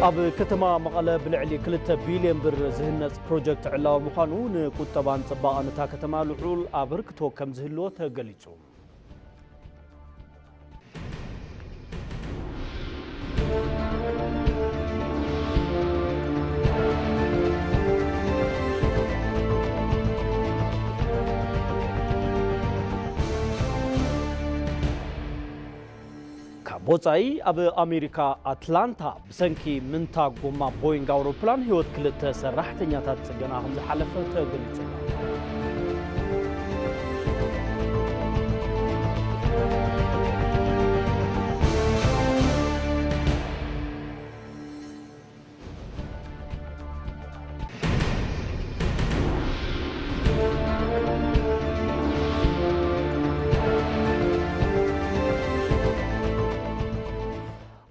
ኣብ ከተማ መቐለ ብልዕሊ ክልተ ቢልዮን ብር ዝህነጽ ፕሮጀክት ዕላዊ ምዃኑ፣ ንቁጠባን ጽባቐን እታ ከተማ ልዑል ኣበርክቶ ከም ዝህልዎ ተገሊጹ። ካብ ወጻኢ፣ ኣብ ኣሜሪካ ኣትላንታ ብሰንኪ ምንታ ጎማ ቦይንግ ኣውሮፕላን ህይወት ክልተ ሰራሕተኛታት ጽገና ከም ዝሓለፈ ተገሊጹ።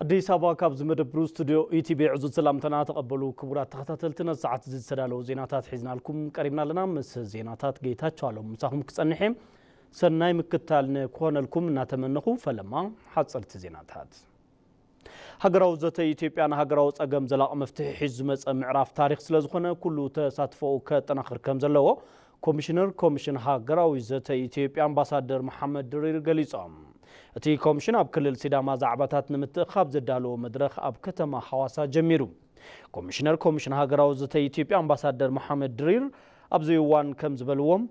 ኣዲስ ኣበባ፣ ካብዚ መደብ ብሩ ስቱድዮ ኢቲቪ ዕዙዝ ሰላምታና ተቐበሉ። ክቡራት ተኸታተልቲ፣ ነዚ ሰዓት እዚ ዝተዳለዉ ዜናታት ሒዝናልኩም ቀሪብና ኣለና። ምስ ዜናታት ጌታቸው ኣሎም ምሳኹም ክጸንሕ እየ። ሰናይ ምክታል ንክኾነልኩም እናተመነኹ፣ ፈለማ ሓጸርቲ ዜናታት። ሃገራዊ ዘተ ኢትዮጵያ ንሃገራዊ ጸገም ዘላቒ መፍትሒ ሒዙ ዝመጸ ምዕራፍ ታሪኽ ስለ ዝኾነ፣ ኩሉ ተሳትፎኡ ከጠናኽር ከም ዘለዎ ኮሚሽነር ኮሚሽን ሃገራዊ ዘተ ኢትዮጵያ ኣምባሳደር መሓመድ ድሪር ገሊጾም። እቲ ኮሚሽን ኣብ ክልል ሲዳማ ዛዕባታት ንምትእኻብ ዘዳለዎ መድረኽ ኣብ ከተማ ሓዋሳ ጀሚሩ። ኮሚሽነር ኮሚሽን ሃገራዊ ዘተ ኢትዮጵያ ኣምባሳደር መሓመድ ድሪር ኣብዚ እዋን ከም ዝበልዎም፣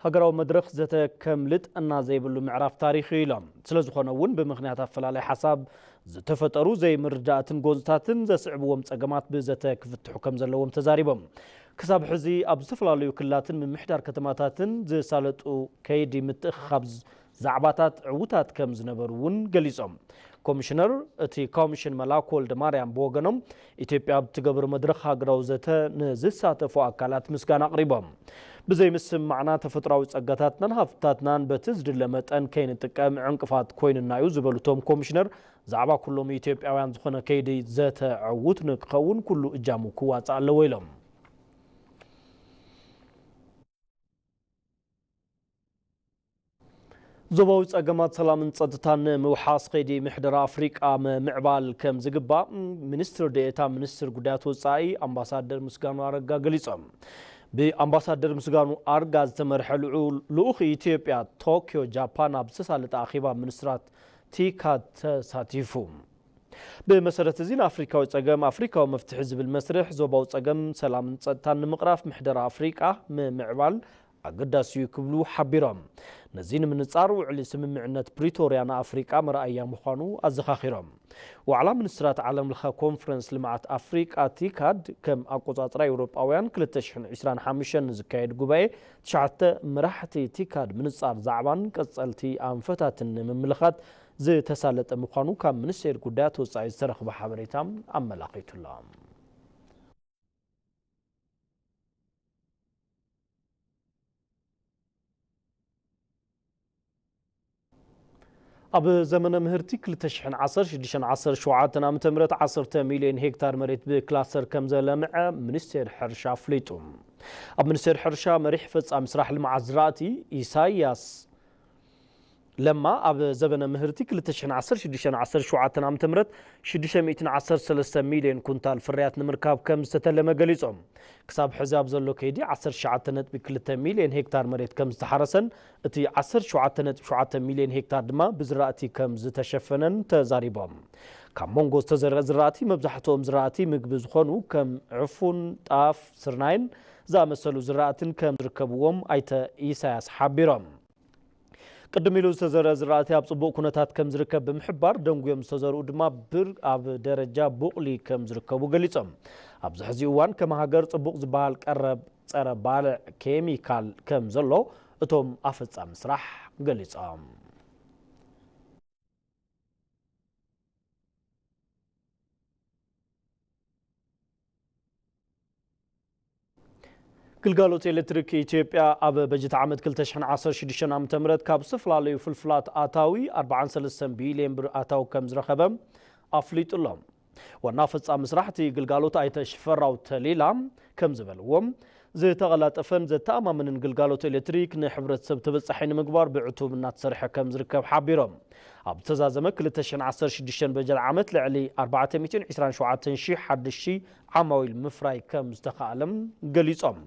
ሃገራዊ መድረኽ ዘተ ከምልጥ እና ዘይብሉ ምዕራፍ ታሪኽ እዩ ኢሎም። ስለ ዝኾነ እውን ብምኽንያት ኣፈላላይ ሓሳብ ዝተፈጠሩ ዘይምርዳእትን ጎንፅታትን ዘስዕብዎም ጸገማት ብዘተ ክፍትሑ ከም ዘለዎም ተዛሪቦም። ክሳብ ሕዚ ኣብ ዝተፈላለዩ ክልላትን ምምሕዳር ከተማታትን ዝሳለጡ ከይዲ ምትእኽኻብ ዛዕባታት ዕዉታት ከም ዝነበሩ እውን ገሊጾም። ኮሚሽነር እቲ ኮሚሽን መላኩ ወልደ ማርያም ብወገኖም፣ ኢትዮጵያ ኣብ ትገብሮ መድረኽ ሃገራዊ ዘተ ንዝሳተፉ ኣካላት ምስጋና ኣቕሪቦም። ብዘይ ምስምማዕና ተፈጥሯዊ ጸጋታትናን ሃብትታትናን በቲ ዝድለ መጠን ከይንጥቀም ዕንቅፋት ኮይኑና እዩ ዝበሉ እቶም ኮሚሽነር፣ ዛዕባ ኩሎም ኢትዮጵያውያን ዝኾነ ከይዲ ዘተ ዕዉት ንክኸውን ኩሉ እጃሙ ክዋጽእ ኣለዎ ኢሎም። ዞባዊ ጸገማት ሰላምን ጸጥታን ንምውሓስ ከይዲ ምሕደራ ኣፍሪቃ ምምዕባል ከም ዝግባእ ሚኒስትር ዴኤታ ሚኒስትር ጉዳያት ወጻኢ ኣምባሳደር ምስጋኑ ኣረጋ ገሊጾም። ብኣምባሳደር ምስጋኑ ኣርጋ ዝተመርሐ ልዑ-፣ ልኡኽ ኢትዮጵያ ቶኪዮ ጃፓን ኣብ ዝተሳለጠ ኣኼባ ሚኒስትራት ቲካድ ተሳቲፉ። ብመሰረት እዚ ንኣፍሪካዊ ጸገም ኣፍሪካዊ መፍትሒ ዝብል መስርሕ ዞባዊ ጸገም ሰላምን ጸጥታን ንምቕራፍ ምሕደራ ኣፍሪቃ ምምዕባል ኣገዳሲ እዩ ክብሉ ሓቢሮም። ነዚ ንምንጻር ውዕሊ ስምምዕነት ፕሪቶርያ ንኣፍሪቃ መርኣያ ምዃኑ ኣዘኻኺሮም። ዋዕላ ሚኒስትራት ዓለም ለኸ ኮንፈረንስ ልምዓት ኣፍሪቃ ቲካድ ከም ኣቆጻጽራ ኤውሮጳውያን ክልተ ሽሕን ዕስራን ሓሙሽተን ንዝካየድ ጉባኤ ትሽዓተ መራሕቲ ቲካድ ምንጻር ዛዕባን ቀጸልቲ ኣንፈታትን ንምምልኻት ዝተሳለጠ ምዃኑ ካብ ሚኒስቴር ጉዳያት ወጻኢ ዝተረኽበ ሓበሬታ ኣመላኺቱ'ሎ። ኣብ ዘመነ ምህርቲ ክልተ ሽሕን ዓሰርተ ሽዱሽተን ዓሰርተ ሸውዓተን ዓመተ ምህረት ዓሰርተ ሚልዮን ሄክታር መሬት ብክላስተር ከም ዘለምዐ ሚኒስቴር ሕርሻ ኣፍሊጡ። ኣብ ሚኒስቴር ሕርሻ መሪሕ ፈጻሚ ስራሕ ልምዓት ዝራእቲ ኢሳያስ ለማ ኣብ ዘበነ ምህርቲ ክልተ ሽሕን ዓሰርተ ሽዱሽተን ዓሰርተ ሸውዓተን ዓመተ ምህረት ሽዱሽተ ሚእትን ዓሰርተ ሰለስተ ሚልዮን ኩንታል ፍርያት ንምርካብ ከም ዝተተለመ ገሊጾም። ክሳብ ሕዚ ኣብ ዘሎ ከይዲ ዓሰርተ ትሽዓተ ነጥቢ ክልተ ሚልዮን ሄክታር መሬት ከም ዝተሓረሰን እቲ ዓሰርተ ሸውዓተ ነጥቢ ሸውዓተ ሚልዮን ሄክታር ድማ ብዝራእቲ ከም ዝተሸፈነን ተዛሪቦም። ካብ መንጎ ዝተዘርአ ዝራእቲ መብዛሕትኦም ዝራእቲ ምግቢ ዝኾኑ ከም ዕፉን፣ ጣፍ፣ ስርናይን ዝኣመሰሉ ዝራእትን ከም ዝርከብዎም ኣይተ ኢሳያስ ሓቢሮም። ቅድም ኢሉ ዝተዘርአ ዝራእቲ ኣብ ጽቡቕ ኩነታት ከም ዝርከብ ብምሕባር፣ ደንጉዮም ዝተዘርኡ ድማ ብር ኣብ ደረጃ ቡቕሊ ከም ዝርከቡ ገሊጾም። ኣብዚ ሕዚ እዋን ከም ሃገር ጽቡቕ ዝበሃል ቀረብ ጸረ ባልዕ ኬሚካል ከም ዘሎ እቶም ኣፈጻሚ ስራሕ ገሊጾም። ግልጋሎት ኤሌክትሪክ ኢትዮጵያ ኣብ በጀት ዓመት ክልተ ሽሕን ዓሰርተ ሽዱሽተን ዓመተ ምህረት ካብ ዝተፈላለዩ ፍልፍላት ኣታዊ ኣርባዓን ሰለስተን ቢልዮን ብር ኣታዊ ከም ዝረኸበ ኣፍሊጡ ኣሎ። ዋና ፈጻሚ ስራሕ እቲ ግልጋሎት ኣይተ ሽፈራው ተሊላ ከም ዝበልዎ፣ ዝተቐላጠፈን ዘተኣማምንን ግልጋሎት ኤሌክትሪክ ንሕብረተሰብ ተበጻሒ ንምግባር ብዕቱብ እናተሰርሐ ከም ዝርከብ ሓቢሮም። ኣብ ዝተዛዘመ ክልተ ሽሕን ዓሰርተ ሽዱሽተን በጀት ዓመት ልዕሊ ኣርባዕተ ሚእትን ዕስራን ሸውዓተን ሽሕ ሓድሽቲ ዓማዊል ምፍራይ ከም ዝተኻእለም ገሊጾም።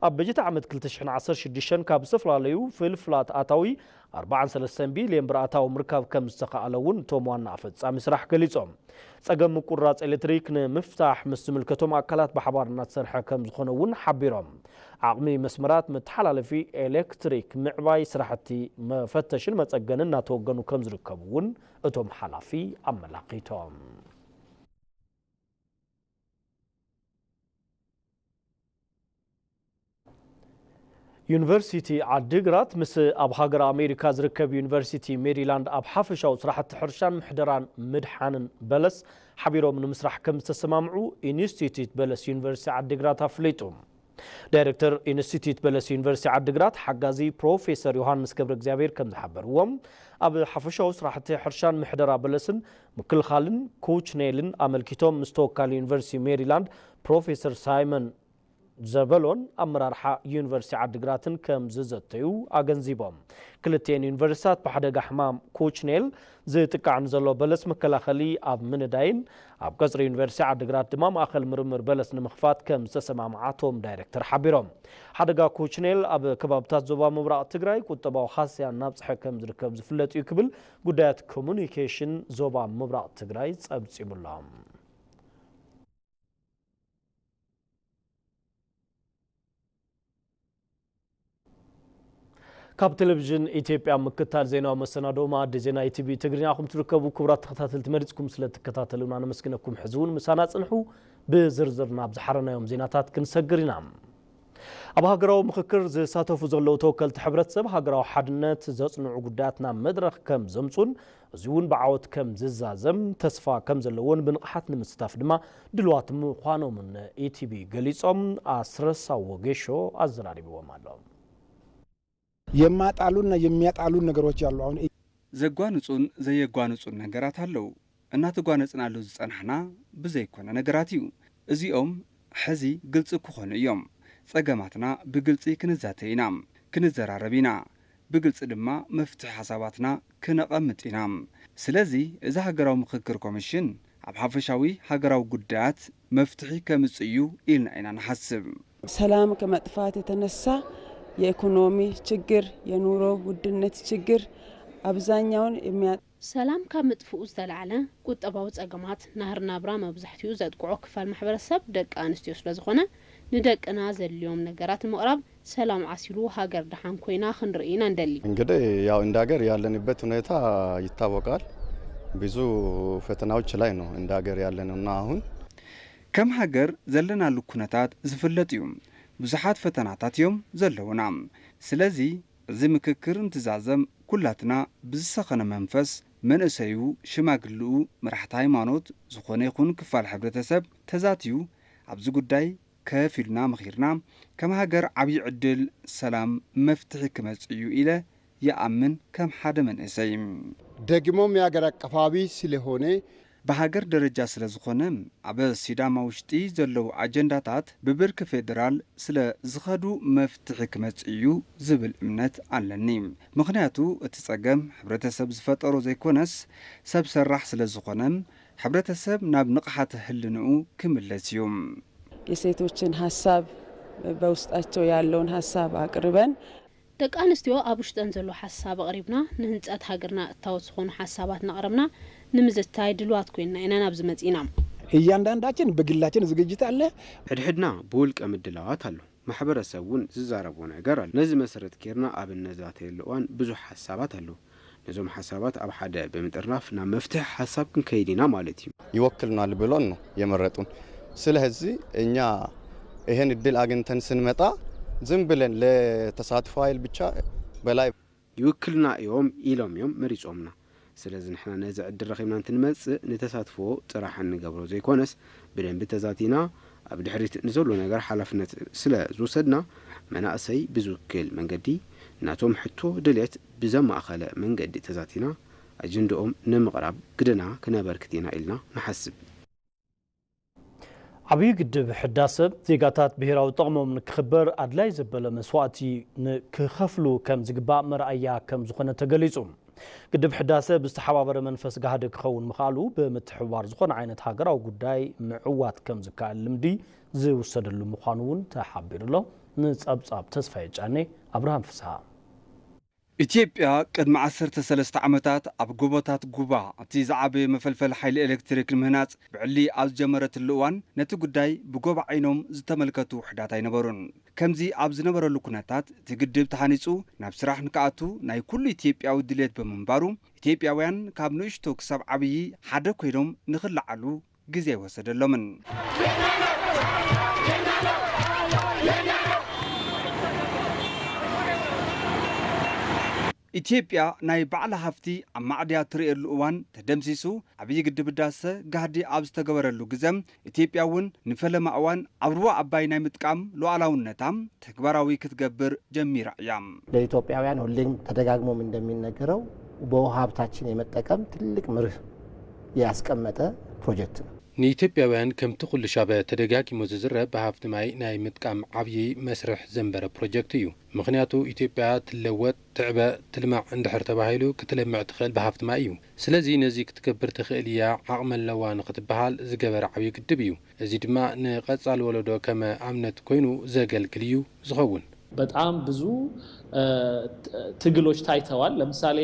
ኣብ በጀት ዓመት ክልተ ሽሕን ዓሰርተ ሽዱሽተን ካብ ዝተፈላለዩ ፍልፍላት ኣታዊ ኣርባዓን ሰለስተን ቢልዮን ብር ኣታዊ ምርካብ ከም ዝተኻእለ እውን እቶም ዋና ኣፈጻሚ ስራሕ ገሊጾም። ጸገም ምቁርራጽ ኤሌክትሪክ ንምፍታሕ ምስ ዝምልከቶም ኣካላት ብሓባር እናተሰርሐ ከም ዝኾነ እውን ሓቢሮም። ዓቕሚ መስመራት መተሓላለፊ ኤሌክትሪክ ምዕባይ ስራሕቲ መፈተሽን መጸገንን እናተወገኑ ከም ዝርከቡ እውን እቶም ሓላፊ ኣመላኺቶም። ዩኒቨርሲቲ ዓዲግራት ምስ ኣብ ሃገር ኣሜሪካ ዝርከብ ዩኒቨርሲቲ ሜሪላንድ ኣብ ሓፈሻዊ ስራሕቲ ሕርሻን ምሕደራን ምድሓንን በለስ ሓቢሮም ንምስራሕ ከም ዝተሰማምዑ ኢንስቲትዩት በለስ ዩኒቨርሲቲ ዓዲግራት ኣፍሊጡ። ዳይሬክተር ኢንስቲትዩት በለስ ዩኒቨርሲቲ ዓዲግራት ሓጋዚ ፕሮፌሰር ዮሃንስ ገብረ እግዚኣብሔር ከም ዝሓበርዎም፣ ኣብ ሓፈሻዊ ስራሕቲ ሕርሻን ምሕደራ በለስን ምክልኻልን ኮችኔልን ኣመልኪቶም ምስ ተወካሊ ዩኒቨርሲቲ ሜሪላንድ ፕሮፌሰር ሳይመን ዘበሎን ኣመራርሓ ዩኒቨርሲቲ ዓዲግራትን ከም ዝዘተዩ ኣገንዚቦም። ክልቲኤን ዩኒቨርሲታት ብሓደጋ ሕማም ኮችኔል ዝጥቃዕ ንዘሎ በለስ መከላኸሊ ኣብ ምንዳይን ኣብ ቀጽሪ ዩኒቨርሲቲ ዓዲግራት ድማ ማእኸል ምርምር በለስ ንምኽፋት ከም ዝተሰማምዓ እቶም ዳይሬክተር ሓቢሮም። ሓደጋ ኮችኔል ኣብ ከባብታት ዞባ ምብራቕ ትግራይ ቁጠባዊ ሃስያ እናብፅሐ ከም ዝርከብ ዝፍለጥ እዩ ክብል ጉዳያት ኮሙኒኬሽን ዞባ ምብራቕ ትግራይ ጸብጺቡሎም። ካብ ቴሌቪዥን ኢትዮጵያ ምክታል ዜናዊ መሰናዶ መኣዲ ዜና ኢቲቪ ትግርኛ ኢኹም ትርከቡ። ክቡራት ተኸታተልቲ፣ መሪጽኩም ስለ ትከታተሉና ነመስግነኩም። ሕዚ እውን ምሳና ጽንሑ። ብዝርዝር ናብ ዝሓረናዮም ዜናታት ክንሰግር ኢና። ኣብ ሃገራዊ ምኽክር ዝሳተፉ ዘለዉ ተወከልቲ ሕብረተሰብ፣ ሃገራዊ ሓድነት ዘጽንዑ ጉዳያት ናብ መድረኽ ከም ዘምጹን እዚ እውን ብዓወት ከም ዝዛዘም ተስፋ ከም ዘለዎን ብንቕሓት ንምስታፍ ድማ ድልዋት ምዃኖምን ኢቲቪ ገሊጾም። ኣስረሳው ወጌሾ ኣዘራሪብዎም ኣሎ። የማጣሉና የሚያጣሉን ነገሮች አሉ። አሁን ዘጓንጹን ዘየጓንጹን ነገራት ኣለዉ። እናተጓነጽናሉ ዝጸናሕና ብዘይኮነ ነገራት እዩ። እዚኦም ሕዚ ግልጺ ክኾኑ እዮም። ጸገማትና ብግልጺ ክንዛተ ኢና፣ ክንዘራረብ ኢና። ብግልጺ ድማ መፍትሒ ሓሳባትና ክነቐምጥ ኢና። ስለዚ እዚ ሃገራዊ ምኽክር ኮሚሽን ኣብ ሓፈሻዊ ሃገራዊ ጉዳያት መፍትሒ ከምጽእ እዩ ኢልና ኢና ንሓስብ። ሰላም ከመጥፋት የተነሳ የኢኮኖሚ ችግር፣ የኑሮ ውድነት ችግር አብዛኛውን የሚያ ሰላም ካብ ምጥፍኡ ዝተላዕለ ቁጠባዊ ጸገማት ናህሪ ናብራ መብዛሕትኡ ዘጥቅዖ ክፋል ማሕበረሰብ ደቂ ኣንስትዮ ስለዝኾነ ንደቅና ዘድልዮም ነገራት ንምቕራብ ሰላም ዓሲሉ ሃገር ደሓን ኮይና ክንርኢ ኢና ንደሊ። እንግዲህ ያው እንደ ሀገር ያለንበት ሁኔታ ይታወቃል። ብዙ ፈተናዎች ላይ ነው እንደ ሀገር ያለነው እና አሁን ከም ሃገር ዘለናሉ ኩነታት ዝፍለጥ እዩ። ብዙሓት ፈተናታት እዮም ዘለዉና። ስለዚ እዚ ምክክር እንትዛዘም ኩላትና ብዝሰኸነ መንፈስ መንእሰዩ፣ ሽማግልኡ፣ መራሕቲ ሃይማኖት፣ ዝኾነ ይኹን ክፋል ሕብረተሰብ ተዛትዩ ኣብዚ ጉዳይ ከፍ ኢልና መኺርና ከም ሃገር ዓብዪ ዕድል ሰላም መፍትሒ ክመጽእ እዩ ኢለ ይኣምን ከም ሓደ መንእሰይ። ደግሞም የሀገር አቀፋዊ ስለሆነ ብሃገር ደረጃ ስለ ዝኾነ ኣብ ሲዳማ ውሽጢ ዘለዉ ኣጀንዳታት ብብርኪ ፌደራል ስለ ዝኸዱ መፍትሒ ክመጽእ እዩ ዝብል እምነት ኣለኒ። ምኽንያቱ እቲ ጸገም ሕብረተሰብ ዝፈጠሮ ዘይኮነስ ሰብ ሰራሕ ስለ ዝኾነ ሕብረተሰብ ናብ ንቕሓተ ህልንኡ ክምለስ እዩ። የሴቶችን ሀሳብ በውስጣቸው ያለውን ሀሳብ አቅርበን ደቂ ኣንስትዮ ኣብ ውሽጠን ዘሎ ሓሳብ ኣቕሪብና ንህንፀት ሃገርና እታወት ዝኾኑ ሓሳባት እናቕረብና ንምዝታይ ድልዋት ኮይንና ኢና ናብዚ መፂና። እያንዳንዳችን በግላችን ዝግጅት አለ። ሕድሕድና ብውልቀ ምድላዋት ኣሎ። ማሕበረሰብ እውን ዝዛረቦ ነገር ኣሎ። ነዚ መሰረት ጌርና ኣብ እነዛተየሉ እዋን ብዙሕ ሓሳባት ኣለዉ። ነዞም ሓሳባት ኣብ ሓደ ብምጥርናፍ ናብ መፍትሒ ሓሳብ ክንከይድ ኢና ማለት እዩ። ይወክሉናል ብሎን ነው የመረጡን። ስለዚህ እኛ ይሄን እድል አግኝተን ስንመጣ ዝም ብለን ለተሳትፎ ኃይል ብቻ በላይ ይውክሉና እዮም ኢሎም እዮም መሪጾምና። ስለዚ ንሕና ነዚ ዕድል ረኺብና እንትንመጽእ ንተሳትፎ ጥራሕ እንገብሮ ዘይኮነስ ብደንቢ ተዛቲና ኣብ ድሕሪት ንዘሎ ነገር ሓላፍነት ስለ ዝወሰድና መናእሰይ ብዝውክል መንገዲ ናቶም ሕቶ ድልየት ብዘማእኸለ መንገዲ ተዛቲና ኣጀንድኦም ንምቕራብ ግደና ክነበርክት ኢና ኢልና ንሓስብ። ዓብዪ ግድብ ሕዳሰ ዜጋታት ብሄራዊ ጥቕሞም ንክኽበር ኣድላይ ዘበለ መስዋእቲ ክኸፍሉ ከም ዝግባእ መርኣያ ከም ዝኾነ ተገሊጹ። ግድብ ሕዳሰ ብዝተሓባበረ መንፈስ ጋህዲ ክኸውን ምኽኣሉ ብምትሕብባር ዝኾነ ዓይነት ሃገራዊ ጉዳይ ምዕዋት ከም ዝከኣል ልምዲ ዝውሰደሉ ምዃኑ እውን ተሓቢሩ ኣሎ። ንጸብጻብ ተስፋዬ ጫኔ፣ ኣብርሃም ፍስሃ። ኢትዮጵያ ቅድሚ ዓሰርተ ሰለስተ ዓመታት ኣብ ጎቦታት ጉባ እቲ ዝዓበየ መፈልፈሊ ሓይሊ ኤሌክትሪክ ንምህናጽ ብዕሊ ኣብ ዝጀመረትሉ እዋን ነቲ ጉዳይ ብጎባ ዓይኖም ዝተመልከቱ ውሑዳት ኣይነበሩን። ከምዚ ኣብ ዝነበረሉ ኩነታት እቲ ግድብ ተሃኒጹ ናብ ስራሕ ንክኣቱ ናይ ኩሉ ኢትዮጵያዊ ድሌት ብምንባሩ ኢትዮጵያውያን ካብ ንእሽቶ ክሳብ ዓብዪ ሓደ ኮይኖም ንኽለዓሉ ግዜ ኣይወሰደሎምን። ኢትዮጵያ ናይ ባዕላ ሃፍቲ ኣብ ማዕድያ ትርእየሉ እዋን ተደምሲሱ፣ ዓብዪ ግድብ ህዳሰ ጋህዲ ኣብ ዝተገበረሉ ግዘ፣ ኢትዮጵያ እውን ንፈለማ እዋን ኣብ ሩባ ኣባይ ናይ ምጥቃም ሉዓላውነታ ተግባራዊ ክትገብር ጀሚራ እያ። ለኢትዮጵያውያን ሁሌም ተደጋግሞም እንደሚነገረው በውሃ ሀብታችን የመጠቀም ትልቅ ምርህ ያስቀመጠ ፕሮጀክት ነው። ንኢትዮጵያውያን ከምቲ ኩሉ ሻበ ተደጋጊሙ ዝዝረብ ብሃፍቲ ማይ ናይ ምጥቃም ዓብዪ መስርሕ ዘንበረ ፕሮጀክት እዩ። ምኽንያቱ ኢትዮጵያ ትለወጥ፣ ትዕበ፣ ትልማዕ እንድሕር ተባሂሉ ክትለምዕ ትኽእል ብሃፍቲ ማይ እዩ። ስለዚ ነዚ ክትገብር ትኽእል እያ፣ ዓቕሚ ኣለዋ ንኽትበሃል ዝገበረ ዓብዪ ግድብ እዩ። እዚ ድማ ንቐፃሊ ወለዶ ከመ ኣብነት ኮይኑ ዘገልግል እዩ ዝኸውን። በጣም ብዙ ትግሎች ታይተዋል። ለምሳሌ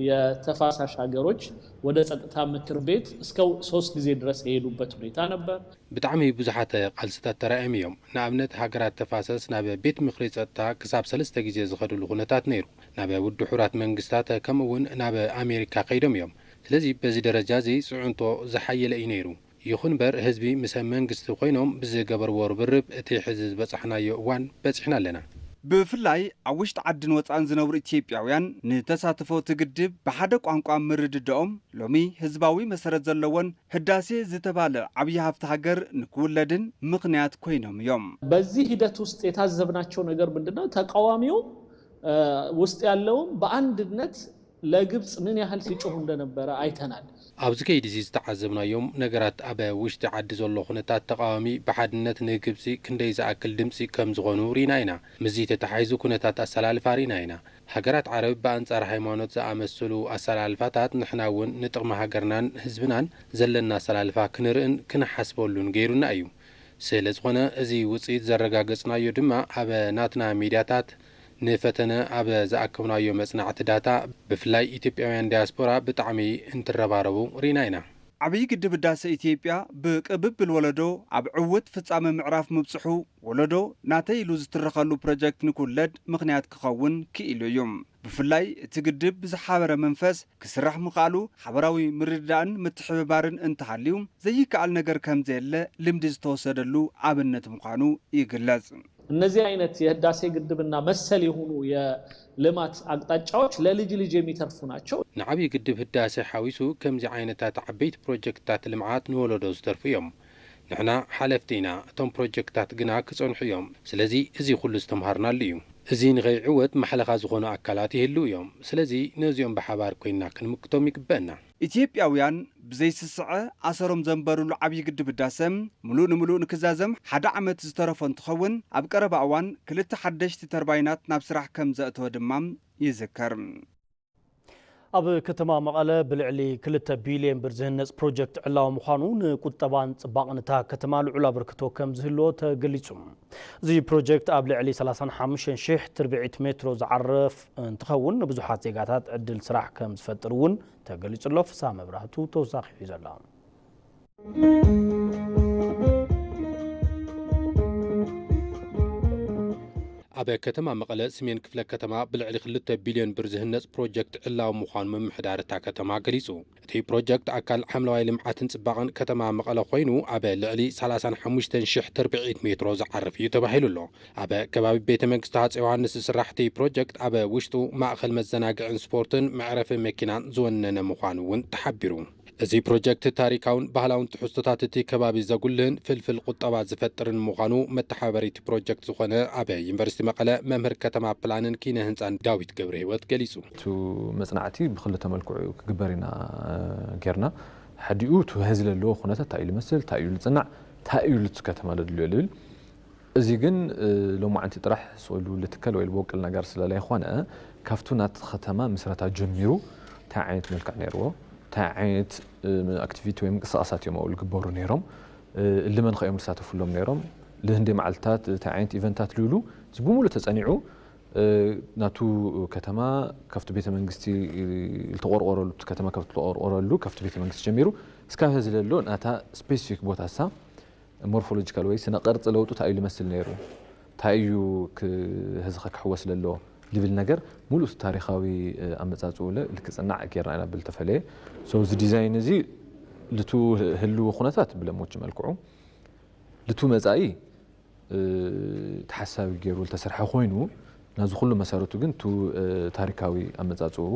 የተፋሳሽ ሀገሮች ወደ ጸጥታ ምክር ቤት እስከ ሶስት ጊዜ ድረስ የሄዱበት ሁኔታ ነበር። ብጣዕሚ ብዙሓት ቃልስታት ተራእዮም እዮም። ንኣብነት ሃገራት ተፋሰስ ናብ ቤት ምኽሪ ጸጥታ ክሳብ ሰለስተ ግዜ ዝኸድሉ ኩነታት ነይሩ። ናብ ውድብ ሕቡራት መንግስታት ከምኡ እውን ናብ ኣሜሪካ ከይዶም እዮም። ስለዚ በዚ ደረጃ እዚ ፅዕንቶ ዝሓየለ እዩ ነይሩ። ይኹን እምበር ህዝቢ ምስ መንግስቲ ኮይኖም ብዝገበርዎ ርብርብ እቲ ሕዚ ዝበፃሕናዮ እዋን በፂሕና ኣለና። ብፍላይ ኣብ ውሽጢ ዓድን ወፃእን ዝነብሩ ኢትዮጵያውያን ንተሳትፎ እቲ ግድብ ብሓደ ቋንቋ ምርድዳኦም ሎሚ ህዝባዊ መሰረት ዘለዎን ህዳሴ ዝተባለ ዓብዪ ሃፍቲ ሃገር ንክውለድን ምኽንያት ኮይኖም እዮም። በዚህ ሂደት ውስጥ የታዘብናቸው ነገር ምንድነው? ተቃዋሚው ውስጥ ያለውም በአንድነት ለግብጽ ምን ያህል ሲጮሁ እንደነበረ አይተናል። ኣብዚ ከይዲ እዚ ዝተዓዘብናዮም ነገራት ኣብ ውሽጢ ዓዲ ዘሎ ኩነታት ተቓዋሚ ብሓድነት ንግብጺ ክንደይ ዝኣክል ድምጺ ከም ዝኾኑ ርኢና ኢና። ምስዚ ተተሓሒዙ ኩነታት ኣሰላልፋ ርኢና ኢና። ሃገራት ዓረብ ብኣንጻር ሃይማኖት ዝኣመሰሉ ኣሰላልፋታት ንሕና እውን ንጥቕሚ ሃገርናን ህዝብናን ዘለና ኣሰላልፋ ክንርእን ክንሓስበሉን ገይሩና እዩ። ስለ ዝኾነ እዚ ውጽኢት ዘረጋገጽናዮ ድማ ኣብ ናትና ሚድያታት ንፈተነ ኣብ ዝኣከብናዮ መጽናዕቲ ዳታ ብፍላይ ኢትዮጵያውያን ዳያስፖራ ብጣዕሚ እንትረባረቡ ርኢና ኢና። ዓብዪ ግድብ ህዳሰ ኢትዮጵያ ብቅብብል ወለዶ ኣብ ዕውት ፍጻመ ምዕራፍ ምብጽሑ ወለዶ ናተይ ኢሉ ዝትረኸሉ ፕሮጀክት ንክውለድ ምኽንያት ክኸውን ክኢሉ እዩ። ብፍላይ እቲ ግድብ ብዝሓበረ መንፈስ ክስራሕ ምኽኣሉ ሓበራዊ ምርድዳእን ምትሕብባርን እንተሃልዩ ዘይከኣል ነገር ከምዘየለ ልምዲ ዝተወሰደሉ ኣብነት ምዃኑ ይግለጽ። እነዚህ አይነት የህዳሴ ግድብና መሰል የሆኑ የልማት አቅጣጫዎች ለልጅ ልጅ የሚተርፉ ናቸው። ንዓብዪ ግድብ ህዳሴ ሓዊሱ ከምዚ ዓይነታት ዓበይቲ ፕሮጀክትታት ልምዓት ንወለዶ ዝተርፉ እዮም። ንሕና ሓለፍቲ ኢና፣ እቶም ፕሮጀክትታት ግና ክጸንሑ እዮም። ስለዚ እዚ ኩሉ ዝተምሃርናሉ እዩ። እዚ ንኸይዕወት ማሕለኻ ዝኾኑ ኣካላት ይህልው እዮም። ስለዚ ነዚኦም ብሓባር ኮይንና ክንምክቶም ይግበአና። ኢትዮጵያውያን ብዘይስስዐ ኣሰሮም ዘንበሩሉ ዓብዪ ግድብ ህዳሰ ምሉእ ንምሉእ ንክዛዘም ሓደ ዓመት ዝተረፎ እንትኸውን ኣብ ቀረባ እዋን ክልተ ሓደሽቲ ተርባይናት ናብ ስራሕ ከም ዘእተወ ድማ ይዝከር። ኣብ ከተማ መቐለ ብልዕሊ ክልተ ቢልዮን ብር ዝህነፅ ፕሮጀክት ዕላዊ ምዃኑ ንቁጠባን ፅባቕን እታ ከተማ ልዑል ኣበርክቶ ከም ዝህልዎ ተገሊፁ። እዚ ፕሮጀክት ኣብ ልዕሊ ሰላሳን ሓሙሽተን ሽሕ ትርብዒት ሜትሮ ዝዓርፍ እንትኸውን ንብዙሓት ዜጋታት ዕድል ስራሕ ከም ዝፈጥር እውን ተገሊፁ ኣሎ። ፍስሃ መብራህቱ ተወሳኺ ሒዙ ኣሎ። ኣብ ከተማ መቐለ ስሜን ክፍለ ከተማ ብልዕሊ ክልተ ቢልዮን ብር ዝህነፅ ፕሮጀክት ዕላዊ ምዃኑ ምምሕዳር እታ ከተማ ገሊፁ። እቲ ፕሮጀክት ኣካል ሓምለዋይ ልምዓትን ፅባቐን ከተማ መቐለ ኮይኑ ኣብ ልዕሊ ሰላሳን ሓሙሽተን ሽሕ ትርብዒት ሜትሮ ዝዓርፍ እዩ ተባሂሉ ኣሎ። ኣብ ከባቢ ቤተ መንግስቲ ሃፀይ ዮሃንስ ዝስራሕ እቲ ፕሮጀክት ኣብ ውሽጡ ማእኸል መዘናግዕን ስፖርትን መዕረፊ መኪናን ዝወነነ ምዃኑ እውን ተሓቢሩ። እዚ ፕሮጀክት ታሪካውን ባህላውን ትሕዝቶታት እቲ ከባቢ ዘጉልህን ፍልፍል ቁጠባ ዝፈጥርን ምዃኑ መተሓባበሪ እቲ ፕሮጀክት ዝኾነ ኣብ ዩኒቨርሲቲ መቐለ መምህር ከተማ ፕላንን ኪነ ህንፃን ዳዊት ገብረህይወት ገሊፁ። እቲ መፅናዕቲ ብክልተ መልክዑ ክግበር ኢና ጌርና። ሓዲኡ እቲ ሕዚ ዘለዎ ኩነታት እንታይ እዩ ዝመስል፣ እንታይ እዩ ዝፅናዕ፣ እንታይ እዩ እቲ ከተማ ዘድልዮ ዝብል እዚ ግን ሎማዓንቲ ጥራሕ ስቕ ኢሉ ልትከል ወይ ልቦቅል ነገር ስለለይኾነ ካብቱ ናቲ ከተማ ምስረታ ጀሚሩ እንታይ ዓይነት መልክዕ ነይርዎ፣ እንታይ ዓይነት ኣክቲቪቲ ወይ ምንቅስቃሳት እዮም ኣብኡ ዝግበሩ ነይሮም፣ እልመን ከ እዮም ዝሳተፉሎም ነይሮም፣ ልህንደይ መዓልትታት እንታይ ዓይነት ኢቨንታት ልብሉ፣ እዚ ብምሉእ ተፀኒዑ ናቱ ከተማ ካብቲ ቤተ መንግስቲ ዝተቆርቆረሉ፣ እቲ ከተማ ካብቲ ዝተቆርቆረሉ ካብቲ ቤተ መንግስቲ ጀሚሩ እስካብ ሀዚ ለሎ ናታ ስፔሲፊክ ቦታ እሳ ሞርፎሎጂካል ወይ ስነ ቅርፂ ለውጡ እንታይ እዩ ዝመስል ነይሩ፣ እንታይ እዩ ህዝኻ ክሕወስ ለሎ ዝብል ነገር ሙሉእ ታሪኻዊ ኣመፃፅኡ ልክፅናዕ ጌርና ኢና ብልተፈለየ። So እዚ ዲዛይን እዚ ልቱ ህልው ኩነታት ብለሞች መልክዑ ልቱ መፃኢ ተሓሳቢ ገይሩ ዝተሰርሐ ኮይኑ ናዚ ኩሉ መሰረቱ ግን ቱ ታሪካዊ ኣመፃፅኡ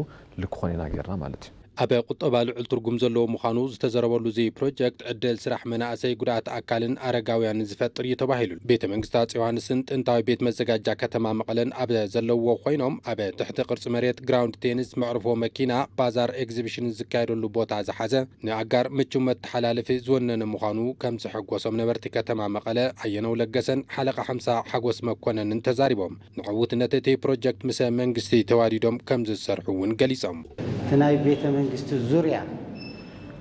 ልክኾን ኢና ጌርና ማለት እዩ። ኣብ ቁጠባ ልዑል ትርጉም ዘለዎ ምዃኑ ዝተዘረበሉ እዚ ፕሮጀክት ዕድል ስራሕ መናእሰይ፣ ጉዳኣት ኣካልን ኣረጋውያንን ዝፈጥር እዩ ተባሂሉ። ቤተ መንግስቲ ኣጼ ዮሃንስን ጥንታዊ ቤት መዘጋጃ ከተማ መቐለን ኣብ ዘለዎ ኮይኖም ኣብ ትሕቲ ቅርፂ መሬት ግራውንድ ቴኒስ፣ መዕርፎ መኪና፣ ባዛር ኤግዚቢሽንን ዝካየደሉ ቦታ ዝሓዘ ንኣጋር ምቹ መተሓላለፊ ዝወነነ ምዃኑ ከም ዘሐጎሶም ነበርቲ ከተማ መቐለ ኣየነው ለገሰን ሓለቓ ሓምሳ ሓጎስ መኮነንን ተዛሪቦም። ንዕውትነት እቲ ፕሮጀክት ምስ መንግስቲ ተዋዲዶም ከም ዝሰርሑ እውን ገሊጾም። እቲ ናይ ቤተ መንግስቲ ዙርያ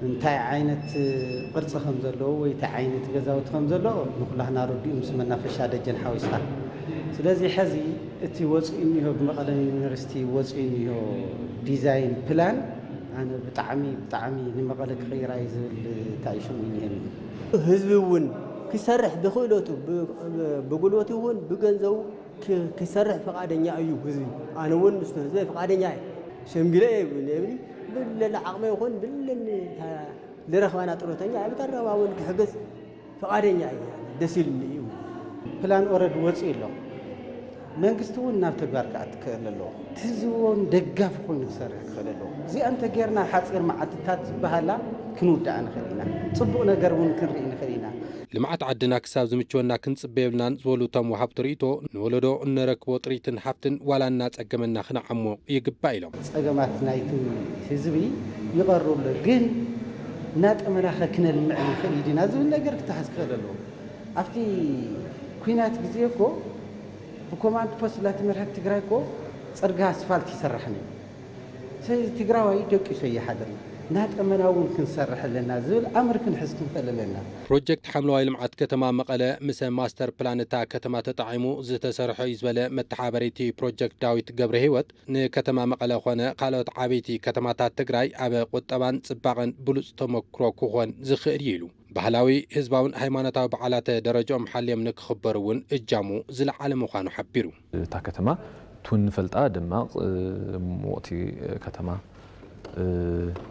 እንታይ ዓይነት ቅርፂ ከም ዘለዎ ወይ እንታይ ዓይነት ገዛውቲ ከም ዘለዎ ንኩላህና ረዲኡ ምስ መናፈሻ ደጀን ሓዊስካ። ስለዚ ሕዚ እቲ ወፂኡ እኒሆ ብመቐለ ዩኒቨርሲቲ ወፂኡ እኒሆ ዲዛይን ፕላን ኣነ ብጣዕሚ ብጣዕሚ ንመቐለ ክቕይራ እዩ ዝብል እንታይ ሽሙ እኒሀኒ። ህዝቢ እውን ክሰርሕ ብክእለቱ ብጉልበቱ ይኹን ብገንዘቡ ክሰርሕ ፍቓደኛ እዩ ህዝቢ። ኣነ እውን ምስቲ ህዝቢ ፍቓደኛ እየ። ሸምጊለ እየ ብለኒ ብለለ ዓቕመ ይኹን ብለኒ ልረኽባና ጥሮተኛ ብተረባ እውን ክሕግዝ ፍቓደኛ እየ። ደስ ኢሉኒ እዩ። ፕላን ኦረድ ወፂኡ ኣሎ። መንግስቲ እውን ናብ ተግባር ክኣቲ ክኽእል ኣለዎ። እቲ ህዝቢ እውን ደጋፊ ኮይኑ ክሰርሕ ክኽእል ኣለዎ። እዚኣ እንተጌርና ሓፂር መዓልትታት ዝበሃላ ክንውድኣ ንኽእል ኢና። ፅቡቕ ነገር እውን ክንርኢ ንኽእል ኢና። ልምዓት ዓድና ክሳብ ዝምችወና ክንፅበ የብልናን ዝበሉ እቶም ወሃብቲ ርእይቶ፣ ንወለዶ እነረክቦ ጥሪትን ሃፍትን ዋላ እናፀገመና ክንዓሞ ይግባእ ኢሎም። ፀገማት ናይቲ ህዝቢ ይቐርቡ ኣሎ፣ ግን እናጠመናኸ ክነልምዕ ንኽእል ዲና ዝብል ነገር ክተሓዝ ክኽእል ኣለዎ። ኣብቲ ኲናት ግዜ እኮ ብኮማንድ ፖስት ላተመርሐት ትግራይ እኮ ፅርግያ ኣስፋልት ይሰራሕ ነይሩ። ስለዚ ትግራዋይ ደቂሱ ኣይሓድርን። እናጠመና እውን ክንሰርሕ ኣለና ዝብል ኣምር ክንሕዝ ክንኽእል ኣለና። ፕሮጀክት ሓምለዋይ ልምዓት ከተማ መቐለ ምስ ማስተር ፕላን እታ ከተማ ተጣዒሙ ዝተሰርሐ እዩ ዝበለ መተሓበሪቲ ፕሮጀክት ዳዊት ገብረሂወት፣ ንከተማ መቐለ ኾነ ካልኦት ዓበይቲ ከተማታት ትግራይ ኣብ ቁጠባን ፅባቐን ብሉፅ ተመክሮ ክኾን ዝኽእል እዩ ኢሉ። ባህላዊ፣ ህዝባውን ሃይማኖታዊ በዓላት ደረጅኦም ሓልዮም ንክኽበሩ እውን እጃሙ ዝለዓለ ምዃኑ ሓቢሩ። እታ ከተማ ቱን ንፈልጣ ደማቕ፣ ምውቕቲ ከተማ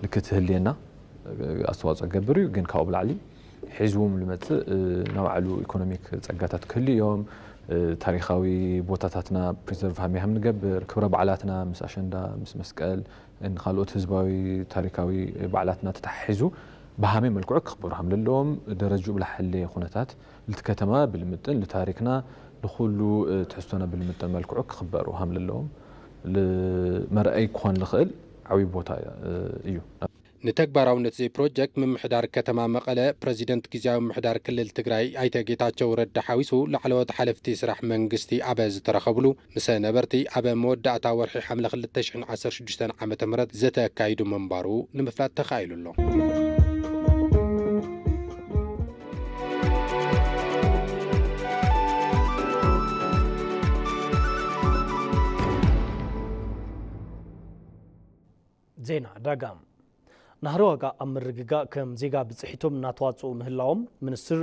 ንክትህልየና ኣስተዋፅኦ ክገብር እዩ። ግን ካብኡ ብላዕሊ ሒዝዎም ዝመፅእ ናይ ባዕሉ ኢኮኖሚክ ፀጋታት ክህልዩ እዮም። ታሪኻዊ ቦታታትና ፕሪዘርቭ ሃመይ ሃም ንገብር፣ ክብረ በዓላትና ምስ ኣሸንዳ፣ ምስ መስቀል፣ ንኻልኦት ህዝባዊ ታሪካዊ በዓላትና ተተሓሒዙ ብሃመይ መልክዑ ክኽበሩ ሃም ለለዎም፣ ደረጅኡ ብላሕለየ ኩነታት ልቲ ከተማ ብልምጥን ልታሪክና ልኹሉ ትሕዝቶና ብልምጥን መልክዑ ክኽበሩ ሃም ለለዎም መርኣይ ክኾን ልኽእል ዓብዪ ቦታ እዩ። ንተግባራውነት እዚ ፕሮጀክት ምምሕዳር ከተማ መቐለ ፕረዚደንት ግዝያዊ ምምሕዳር ክልል ትግራይ ኣይተ ጌታቸው ረዳ ሓዊሱ ላዕለዎት ሓለፍቲ ስራሕ መንግስቲ ኣብ ዝተረኸብሉ ምስ ነበርቲ ኣብ መወዳእታ ወርሒ ሓምለ ክልተ ሽሕን ዓሰርተ ሽዱሽተን ዓመተ ምህረት ዘተ ኣካይዱ ምንባሩ ንምፍላጥ ተኻኢሉ ኣሎ። ዜና ዕዳጋ። ናህሪ ዋጋ ኣብ ምርግጋእ ከም ዜጋ ብፅሒቶም እናተዋፅኡ ምህላዎም ሚኒስትር